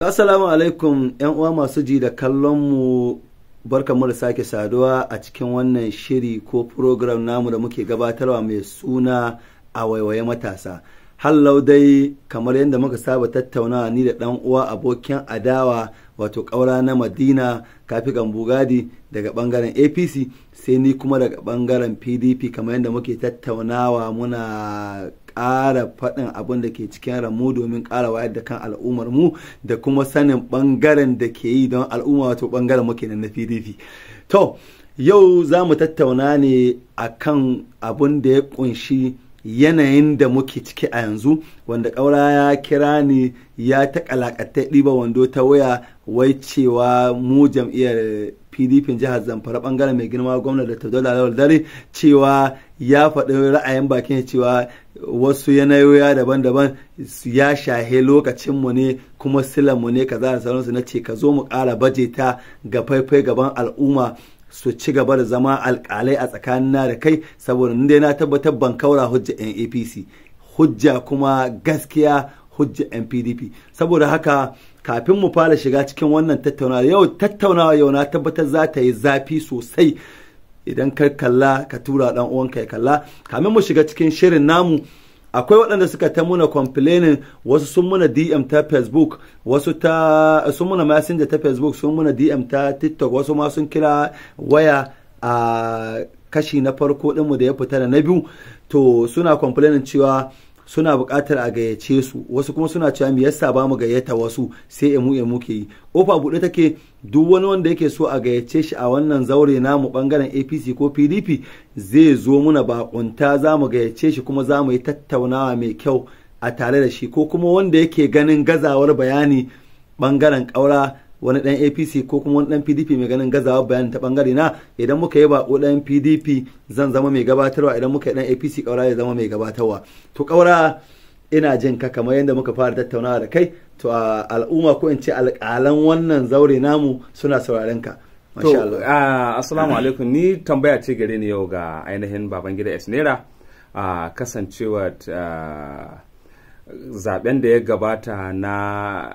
Assalamu alaikum ‘yan uwa masu ji da kallon mu, barkamu da sake saduwa a cikin wannan shiri ko program namu da muke gabatarwa mai suna A Waiwaye Matasa. Hallau dai, kamar yadda muka saba tattaunawa ni da ɗan uwa abokin adawa, wato ƙaura na Madina Kafi Gambugadi daga ɓangaren APC, sai ni kuma daga ɓangaren PDP, kamar yadda muke tattaunawa muna ƙara faɗin abin da ke cikin ramu domin ƙara wayar da kan al'ummar mu da kuma sanin ɓangaren da ke yi don al'umma, wato ɓangaren muke na PDP. To, yau za mu tattauna ne akan abin da ya ƙunshi yanayin da muke ciki a yanzu, wanda ƙaura ya kira ni ya ta kalakatai ɗiba wando ta waya, wai cewa mu jam'iyyar PDP jihar Zamfara, bangaren mai girma gwamna da Dauda Lawal Dare, cewa ya faɗi ra'ayin bakin cewa wasu yanayoya daban-daban ya shahe lokacinmu ne kuma silanmu ne, kaza da sauransu. Na ce ka zo mu ƙara baje ta ga faifai gaban al'umma su ci gaba da zama alƙalai a tsakanin na da kai, saboda ni dai na tabbatar ban kaura hujja yan APC, hujja kuma gaskiya hujja yan PDP. Saboda haka, kafin mu fara shiga cikin wannan tattaunawa yau, tattaunawa yau na tabbatar za ta yi zafi sosai. Idan ka kalla, ka tura dan uwanka ya kalla. Kamin mu shiga cikin shirin namu, akwai waɗanda suka ta muna complaining. Wasu sun muna DM ta Facebook, wasu ta sun muna Messenger ta Facebook, sun muna DM ta TikTok, wasu ma sun kira waya a kashi na farko ɗinmu da ya fita da na biyu. To, suna complaining cewa suna buƙatar a gayyace su, wasu kuma suna cewa me yasa ba mu gayyata wasu, sai emu emu ke yi. Kofa buɗe take, duk wani wanda yake so a gayyace shi a wannan zaure namu, bangaren APC ko PDP, zai zo muna bakunta, za mu gayyace shi kuma za mu yi tattaunawa mai kyau a tare da shi. Ko kuma wanda yake ganin gazawar bayani bangaren ƙaura, wani dan APC ko kuma wani dan PDP mai ganin gazawar bayani ta bangare na, idan muka yi bako dan PDP, zan zama mai gabatarwa. Idan muka yi dan APC, ƙaura ya zama mai gabatarwa. To ƙaura, ina jin ka. Kamar yadda muka fara tattaunawa da kai, to a al'umma ko in ce alƙalan wannan zaure namu suna sauraren ka. To, assalamu alaikum. Ni tambaya ce gare ni yau ga ainihin Babangida Esnera, a kasancewa zaben da ya gabata na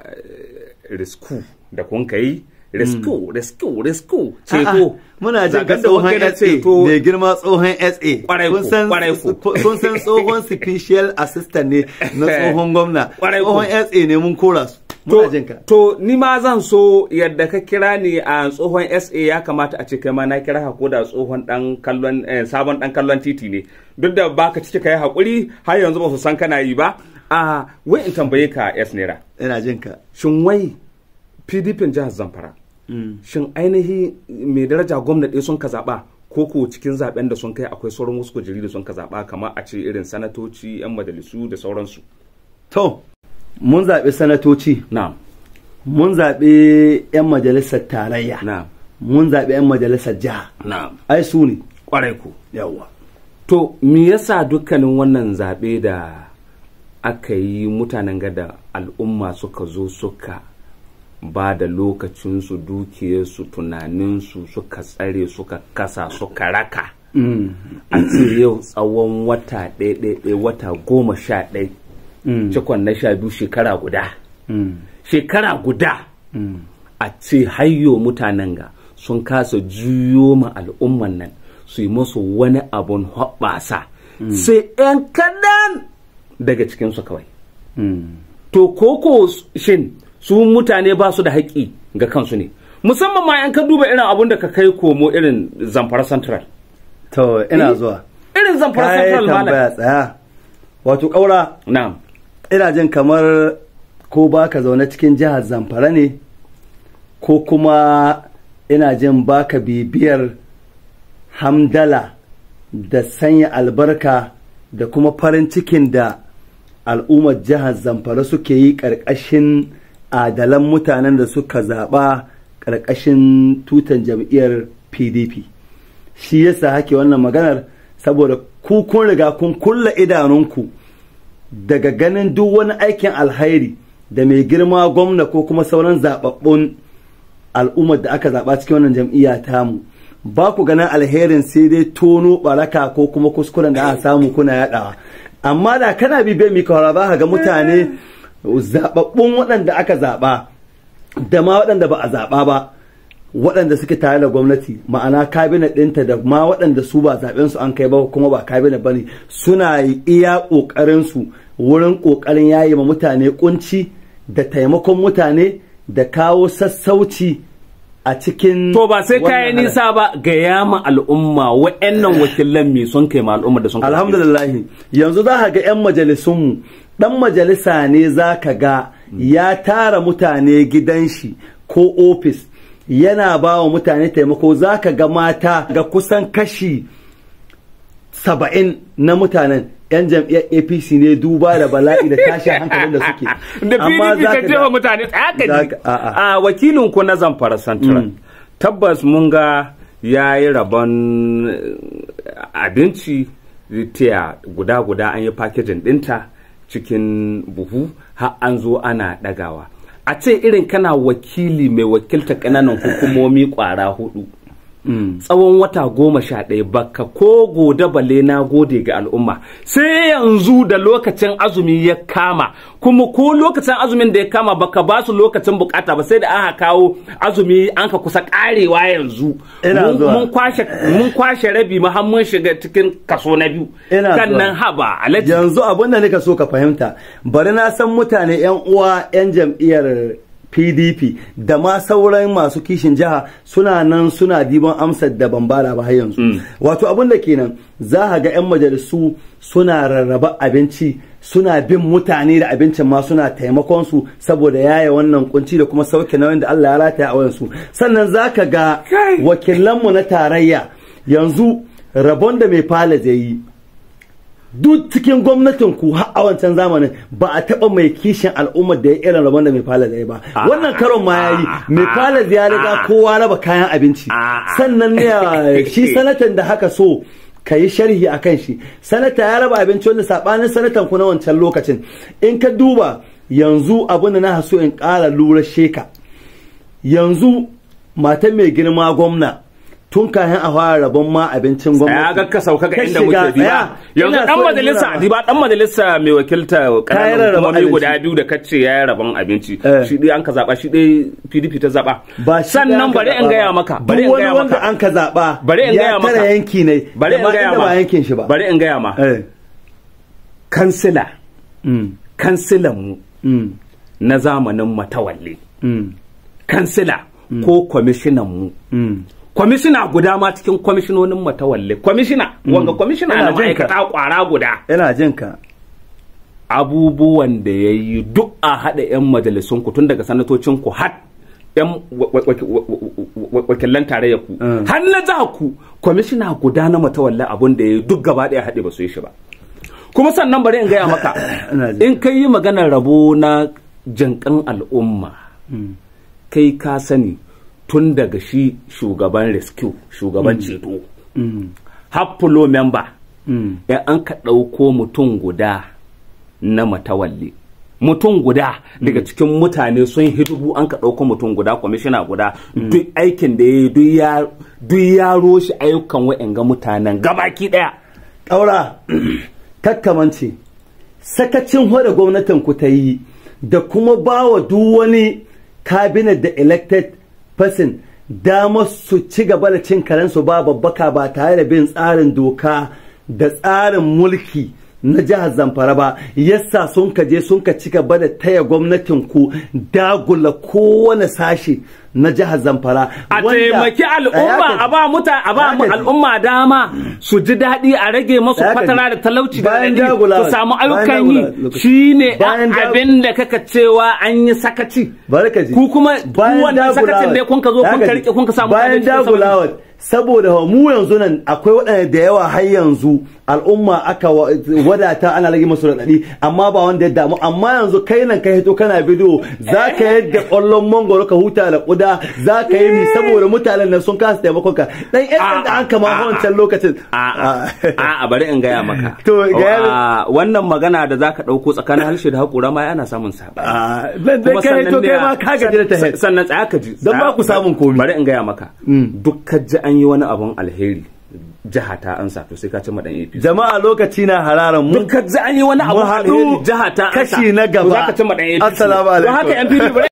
rescue da kun kai, rescue, rescue, rescue, ceto. Muna jin ka, tsohon SA mai girma, tsohon SA. Kun san tsohon special assistant ne na tsohon gwamna, tsohon SA ne, mun kora su. Muna jin ka. To, ni ma zan so yadda ka kira ni a tsohon SA, ya kamata a ce kai ma na kira ka ko da tsohon dan kallon, sabon dan kallon titi ne. Duk da baka ciki, kai hakuri, har yanzu ba su san kana yi ba. A wai in tambaye ka, S Naira. Ina jin ka. Shin wai PDP jihar Zamfara, shin ainihi mai daraja gwamnati sun ka zaɓa, ko ko cikin zaben da sun kai akwai sauran wasu kujeri da sun ka zaɓa, kamar a ce irin sanatoci, 'yan majalisu da sauransu? To, mun zaɓi sanatoci. Na'am. Mun zaɓi 'yan majalisar tarayya. Na'am. Mun zaɓi 'yan majalisar jiha. Na'am. Ai su ne. Kwarai ku. Yawwa. To, me yasa dukkanin wannan zaɓe da aka yi, mutanen gada al'umma suka zo suka ba da lokacinsu, dukiyarsu, tunaninsu, suka tsare, suka kasa, suka raka, a ce yau tsawon wata ɗaya, wata 11, cikon na 12, shekara guda, shekara guda, a ce hayyo mutanen ga sun kasa juyo ma al'umman nan su yi musu wani abun hoɓɓasa, sai 'yan kaɗan daga cikinsu kawai? To, koko shin su mutane ba su da haƙƙi ga kansu ne, musamman ma yan ka duba irin abun da ka kai komo irin Zamfara Central? To, ina zuwa. Irin Zamfara Central, malam. Tambaya, tsaya. Wato ƙaura, na'am. Ina jin kamar ko baka zaune cikin jihar Zamfara ne, ko kuma ina jin baka bibiyar hamdala da sanya albarka da kuma farin cikin da al'ummar jihar Zamfara suke yi ƙarƙashin adalan mutanen da suka zaɓa ƙarƙashin tutan jam'iyyar PDP. Shi yasa hake wannan maganar, saboda ku kun riga kun kulla idanunku daga ganin duk wani aikin alhairi da mai girma gwamna ko kuma sauran zaɓaɓɓun al'ummar da aka zaɓa cikin wannan jam'iyya tamu. Ba ku ganin alherin, sai dai tono baraka ko kuma kuskuren da aka samu kuna yaɗawa. Amma da kana bibiyar mi ba ka ga mutane zababbun waɗanda aka zaɓa. da ma waɗanda ba a zaɓa ba, waɗanda suke tare da gwamnati, ma'ana kabinet ɗinta, da ma waɗanda su ba zaɓen su an kai ba kuma ba kabinet ba ne, suna iya ƙoƙarin su wurin ƙoƙarin yaye ma mutane kunci da taimakon mutane da kawo sassauci a cikin To ba sai kayan nisa ba, gaya ma al'umma wa'annan wakilan me sun kai ma al'umma da sun kai. Alhamdulillah, yanzu za ka ga 'yan majalisunmu, ɗan majalisa ne za ka ga ya tara mutane gidan shi ko ofis yana ba wa mutane taimako. Za ka ga mata ga kusan kashi 70 na mutanen 'yan jam'iyyar APC ne, duba da bala'i da tashin hankalin da suke. Da PDP ta jefa mutane tsaka ji. A wakilin ku na Zamfara Central, tabbas mun ga ya yi rabon abinci tiya guda-guda, an yi packaging ɗinta cikin buhu har an zo ana ɗagawa. A ce irin kana wakili mai wakilta ƙananan hukumomi ƙwara 4 tsawon wata 11 baka ko gode bale na gode ga al'umma, sai yanzu da lokacin azumi ya kama, kuma ko lokacin azumin da ya kama baka ba su lokacin bukata ba, sai da aka kawo azumi an ka kusa karewa yanzu mun kwashe rabi ma har mun shiga cikin kaso na 2 kan nan. Haba alaji, yanzu abin da nika so ka fahimta, bari na san mutane yan uwa yan jam'iyyar PDP da ma sauran masu kishin jiha suna nan suna diban amsar da ban bada ba har yanzu. Wato abin da kenan za a ga 'yan majalisu suna rarraba abinci, suna bin mutane da abincin ma, suna taimakon su saboda yaya wannan kunci da kuma sauke nauyin da Allah ya rataya a wayansu. Sannan za ka ga wakilanmu na tarayya yanzu rabon da mai fala zai yi duk cikin gwamnatin ku har a wancan zamanin ba a taba mai kishin al'ummar da ya irin rabon da mai fala zai ba. Wannan karon ma yayi, mai fala ya riga kowa raba kayan abinci. Sannan ne shi sanatan da haka so ka yi sharhi a kan shi, sanata ya raba abinci wanda sabanin sanatan ku na wancan lokacin. In ka duba yanzu abin da na so in ƙara lura sheka, yanzu matan mai girma gwamna tun kafin a fara rabon ma abincin gwamnati. Ya ga ka sauka ga inda muke diba. Yanzu dan majalisa diba, dan majalisa mai wakilta kananan hukumomi guda 2 da kace yayi rabon abinci. Shi dai an ka zaba, shi dai PDP ta zaba. Sannan bari in gaya maka, bari in gaya maka. Wanda an ka zaba. Bari in gaya maka. Ya tara yanki ne. Bari in gaya ma. Ba yankin shi ba. Bari in gaya ma. Kansila. Kansilan mu. Na zamanin Matawalle. Kansila ko kwamishinan mu. Kwamishina guda ma cikin kwamishinonin Matawalle, kwamishina wanga kwamishina na ma'aikata kwara guda, ina jin ka, abubuwan da ya yi duk a haɗa 'yan majalisun ku tun daga sanatocin ku har 'yan wakilan tarayyar ku har na jihar ku, kwamishina guda na Matawalle abun da ya yi duk gaba ɗaya haɗe ba su yi shi ba. Kuma sannan bari in gaya maka, in kai yi maganar rabo na jinƙan al'umma, kai ka sani tun daga shi shugaban rescue, shugaban ceto, happulo member, in an ka ɗauko mutum guda na Matawalle, mutum guda daga cikin mutane sun hidubu, an ka ɗauko mutum guda, kwamishina guda, duk aikin da ya yi duk ya roshe ayyukan wa'anga mutanen gabaki ɗaya. Ƙaura, kakkamance sakacin hoda gwamnatin ku ta yi da kuma bawa duk wani cabinet da elected person damar su ci gaba da cin karensu ba babbaka ba tare da bin tsarin doka da tsarin mulki na jihar Zamfara ba, yasa sun ka je sun ka ci gaba da taya gwamnatin ku dagula kowane sashe na jihar Zamfara. A taimaki al'umma, a ba muta a ba al'umma dama su ji daɗi, a rage masu fatara da talauci da su samu ayyukan yi, shine abin da kaka cewa an yi sakaci. Ku kuma wannan sakacin da kun ka zo kun ka rike kun ka samu bayan dagulawa. Saboda mu yanzu nan akwai waɗanda da yawa har yanzu al'umma aka wadata ana rage masu raɗaɗi, amma ba wanda ya damu. Amma yanzu kai nan ka hito kana bidiyo za ka yadda ƙwallon mangoro ka huta da ƙuda, za ka yi mi saboda mutanen nan sun kasa taimakon ka dan yan da an kama wancan lokacin. A bari in gaya maka. To gaya wannan magana da zaka ɗauko tsakanin harshe da haƙura ma ana samun saɓani. Kuma sannan kai ma ka gaji da ta sannan tsaya ka ji dan ba ku samun komi. Bari in gaya maka, duk ka ji an yi wani abun alheri jiha ta ansa, to sai ka cimma dan APC. Jama'a lokaci na hararan mu. Duk ka ji an yi wani abun alheri jiha ta ansa, kashi na gaba to zaka cimma dan APC. Assalamu alaikum. Don haka NPP